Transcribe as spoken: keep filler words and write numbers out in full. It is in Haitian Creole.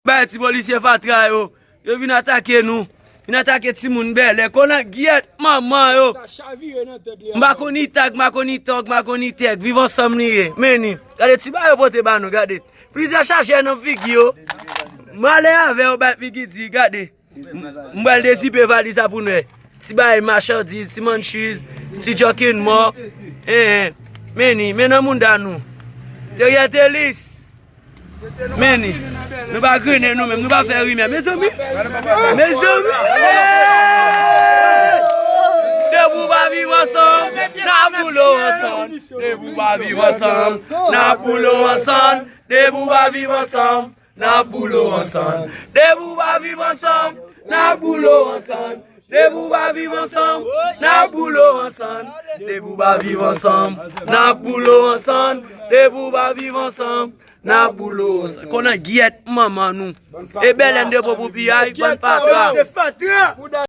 bay ti polisye fatra yo. Yo vin atake nou. Vin atake timoun Bèlè. Konak gyèt manman yo. M pa konn Itag, m pa konn Itòg, m pa konn Itèg. Viv ansanm li ye. Men ni. Gade ti bagay yo pote ba nou, gade. Plizyè chajè nan figi yo. M ale avè yo bay figi di, gade. M pral dezipe valiz la pou nou wè. Ti bagay machandiz, ti mannchiz, ti djòkin mò. Hein, hein. Men ni, men nan mounda nou. Teriel Telis. Men ni. Nou pa grennen nou menm, nou pa fè rimè. Mezanmi. Mezanmi. Depi w pa viv ansanm, n ap boule w ansanm. Depi w pa viv ansanm, n ap boule w ansanm. Depi w pa viv ansanm, n ap boule w ansanm. Depi w pa viv ansanm, n ap boule w ansanm. Depi w pa viv ansanm, n ap boule w ansanm. Depi w pa viv ansanm, n ap boule w ansanm. Depi w pa viv ansanm, n ap boule w ansanm. Konan gyèt manman nou. E Bèlè n depo pou piyay, bann fatra. Se fatra.